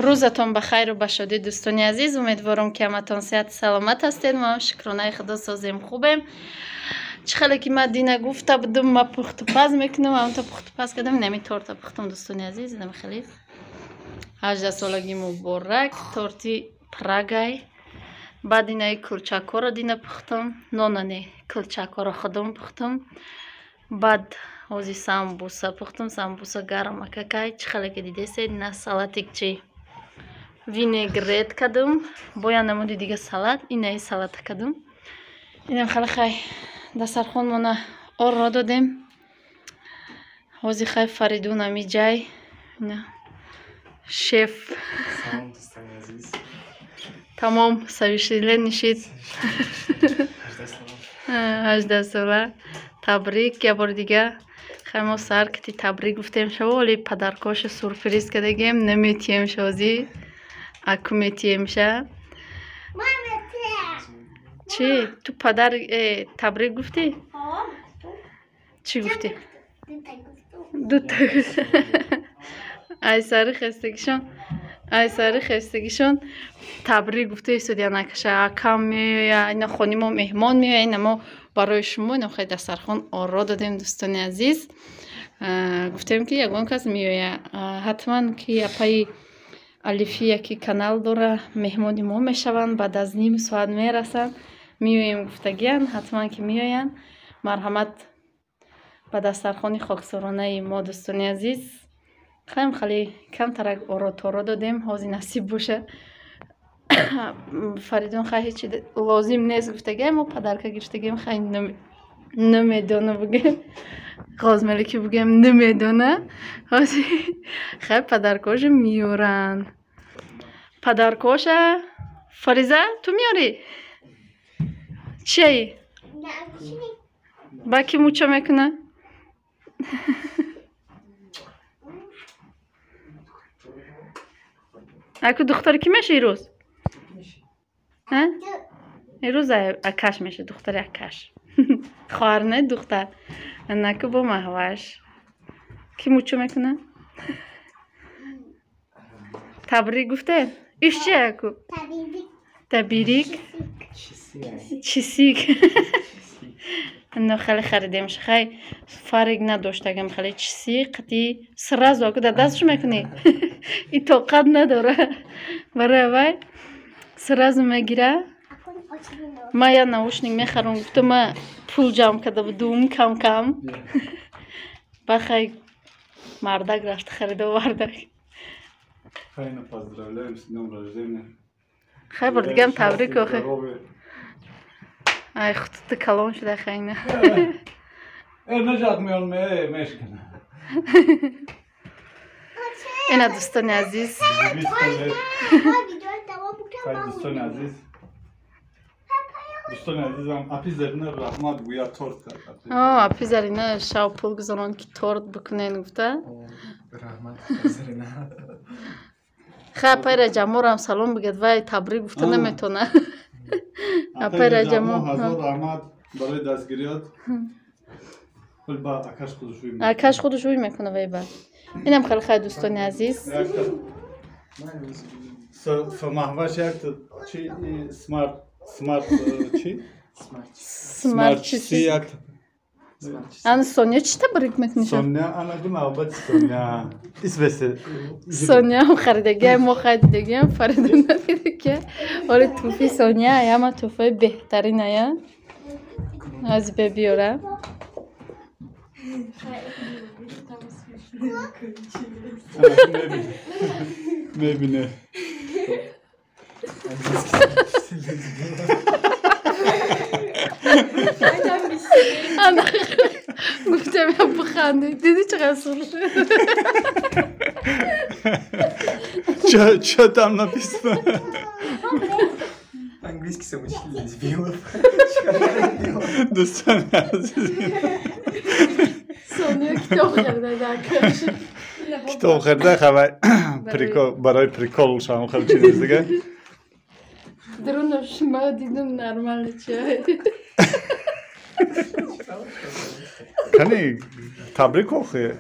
Рӯзатон ба хайру ба шодӣ, дӯстони азиз. Умедворам, ки ҳаматон сеҳату саломат ҳастед. Мо ҳам шукронаи худо созем, хубем. Чӣ хеле ки ман дина гуфта будум, ма пухтупаз мекунам, ҳамто пухтупаз кардам. Инами торта пухтам, дӯстони азиз. Инами хеле 18 солагӣ муборак, торти Прагай. Баъд инаи кулчакҳоро дина пухтам, нонане кулчакҳоро худам пухтам. Баъд ҳози самбуса пухтам, самбуса гармакакай. Чӣ хеле ки дидесед, ина салатик чи винегрет кардум, бо я намуди дига салат, инаи салата кардум. Инам хеле хай дастархонмона орро додем. Ҳози хай Фаридун ами ҷай, ина шеф. Салом, дӯстони азиз. Тамом савишиле нишид. 18 сола табрик я бори дига. Хай мо сар кити табрик гуфтем шаво, вале подаркоша сюрприз кардагем, наметием шози, аку метиемша. Чӣ ту падар табрик гуфтӣ? Чӣ гуфтӣ? Дута. Ай сари хестагишон, ай сари хестагишон табрик гуфта истоди накаша. Акам меоя, ина хони мо меҳмон меоя, ина мо барои шумо ина хай дастархон оро додем, дӯстони азиз. Гуфтем, ки ягон кас меоя ҳатман, ки апаи Алифия, ки канал дора, меҳмони мо мешаванд. Баъд аз ним соат мерасанд, меоем гуфтагиян, ҳатман ки меоянд. Марҳамат ба дастархони хоксоронаи мо, дӯстони азиз. Хаем хеле камтарак оро-торо додем. Ҳози насиб боша, Фаридун хай ҳечи лозим нест гуфтагиам, мо подарка гирифтагием. Хай намедона, бугем ғозмалики, бугем намедона. Ҳози хай подаркоша меёранд. Подаркоша, Фариза, ту меёрӣ? Чиаи ба ки муча мекуна? Аку духтари ки меша ирӯз? Ирӯз акаш меша, духтари акаш, хоҳар не, духтар. Наку бо Маҳваш ки мучо мекуна? Табрик гуфте? Иш чи аку табирик чисик. Но хеле харидем, хай фарик надоштагам, хеле чиси қати сразу аку дар дастш мекунӣ, и тоқат надора, барои вай сразу мегира. Ма я наушник мехарам гуфта, ма пул ҷамъ карда будум кам кам, ба хай мардак рафта харида овардак. Файна, поздравляем с днем рождения. Хай бор дигам табрик охе. Ай хутути калон шуда хайна. Э, нажат меон ме мешкана. Ина, дӯстони азиз. Дӯстони азиз. Дӯстони азизам, апи Зарина раҳмат, гӯя торт кард. О, апи Зарина шав пул гузорон, ки торт бикунен гуфта. Раҳмат, Зарина. Хай апай Раҷаморам салом бигӯяд, вай табрик гуфта наметона. Апай Раҷамо. Ҳазор раҳмат барои дастгириёт. Ба акаш худаш ӯй. Акаш худаш ӯй мекуна вай ба. Инам хеле хай, дӯстони азиз. Маҳваш як чи смарт смарт чи? Смарт чиси як. Ан Соня чӣ табрик мекунӣ? Соня, ана ду навбати Соня. Исвесе. Соняам харидагиам, мо харидагиам, Фаридун надидагия. Оре, туфи Соня аяма туфаи беҳтарин ая. Аз бебиёра. Мебине. Ана гуфтам, я биханди. Диди, чӣ қадр сур шуд? Чё там написано? Английский самоучитель дебилов. Дӯстони азиз. Соня китоб харида акаш. Китоб харида хабар прикол, барои прикол шам хел чиз дига. Дарунаш ма дидам, нормально чай. Кани табрик охи.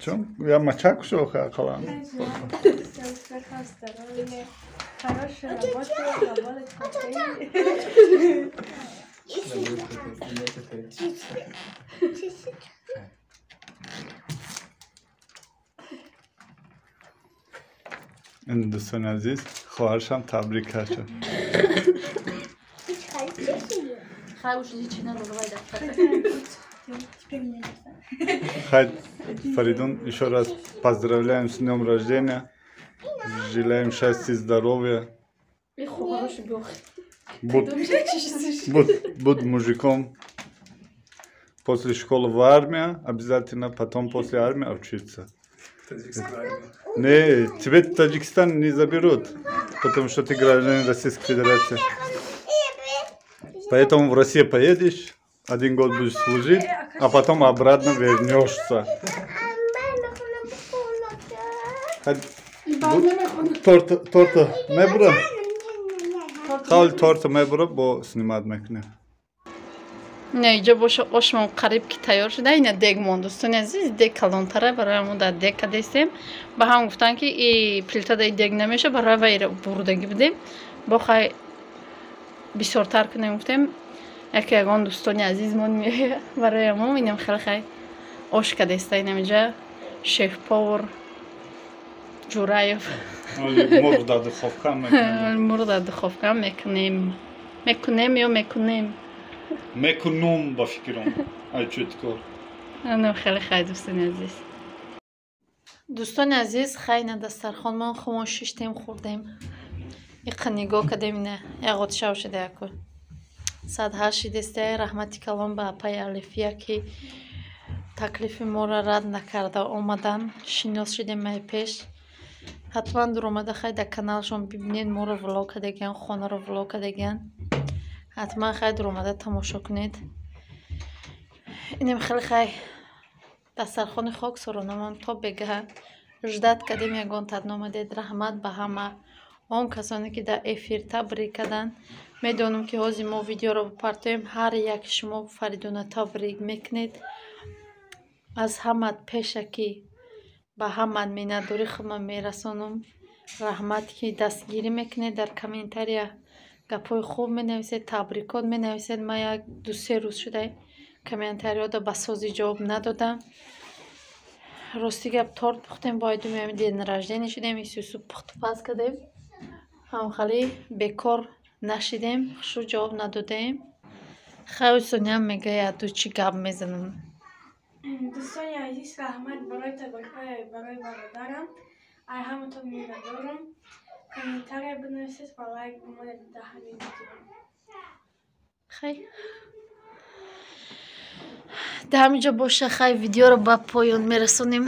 Чун я мачак шо хақалан. Здоровья, хорошей работы, работать в отеле. Ин дӯстони азиз, хоҳаршам табрик кард. Хай, Фаридун, еще раз поздравляем с днем рождения. Желаем счастья и здоровья. Будь мужиком. После школы в армию, обязательно потом после армии учиться. Не, тебе Таджикистан не заберут, потому что ты гражданин Российской Федерации. Поэтому в Россию поедешь, один год будешь служить, а потом обратно вернешься. Торта мебра? Хал торта мебра, бо снимать мекне. Не, иҷо боша ошмон қариб ки тайёр шуда, ина дег монд, дӯстони азиз, дег калонтара, барои ҳамон дар дег кадестем. Ба ҳам гуфтанд ки и плитада и дег намеша, барои вайра бурдагӣ будем. Бо хай бисёртар кунем гуфтем, яке ягон дӯстони азизмон меояд барои ҳамон инам хеле хай ош кадеста. Инам иҷа шеф-повар Ҷураев. Мурғ дар духовка мекунем. Мурғ дар духовка мекунем. Мекунем ё мекунем? Мекунум ба фикрам. Ай чӯткор. Ана хеле хай дӯстони азиз. Дӯстони азиз, хай на дастархонмон хумон шиштем, хӯрдем. Иқа нигоҳ кардем, ина яғот шав шуда яку. 108 шидесте, раҳмати калон ба апаи Алифия ки таклифи моро рад накарда омадан. Шинос шудем ай пеш. Ҳатман дуромада хай дар каналшон бибинед, моро влог кардагиан, хонаро влог кардагиан. Ҳатман хай дуромада тамошо кунед. Инем хеле хай дастархони хок соронамон то бегаҳа ждат кардем, ягон тад номадед. Раҳмат ба ҳама он касоне ки дар эфир табрик карданд. Медонам ки ҳозир мо видеоро бипартоем, ҳар як шумо Фаридуна табрик мекунед. Аз ҳамат пеша ки ба ҳамат миннатдорӣ худма мерасонам. Раҳмат ки дастгирӣ мекунед, дар комментария гапҳои хуб менависед, табрикот менависед. Ман як ду-се рӯз шуда комментариёда ба созӣ ҷавоб надодам. Рости гап торт пухтем, бо айдуми ҳамин день рождения шудем, исусу пухтупаз кардем. Ҳамхали бекор нашидем, хушу ҷавоб надодаем. Хай Сониям мегӯяд ду чӣ гап мезанам. Дӯстони азиз, раҳмат барои табрикҳои барои бародарам. Ай ҳаматон миннатдорам. Комментария бинависед ва лайк бимонед дар ҳамин видео. Хай. Дар ҳамин ҷо боша, хай видеоро ба поён мерасонем.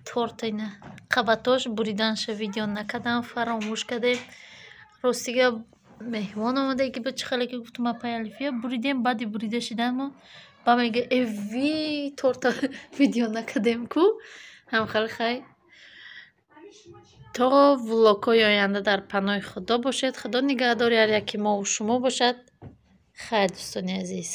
Торта ина қабатош буриданша видео накардам, фаромӯш кардем. Рости гап меҳмон омада ки ба чӣ хеле ки гуфтум апаи Алифия буридем, баъди бурида шиданмо ба мега эви торта видео накардем ку. Ҳамхали хай то влогҳои оянда дар паноҳи Худо бошед. Худо нигаҳдори ҳар яки мову шумо бошад. Хайр дӯстони азиз.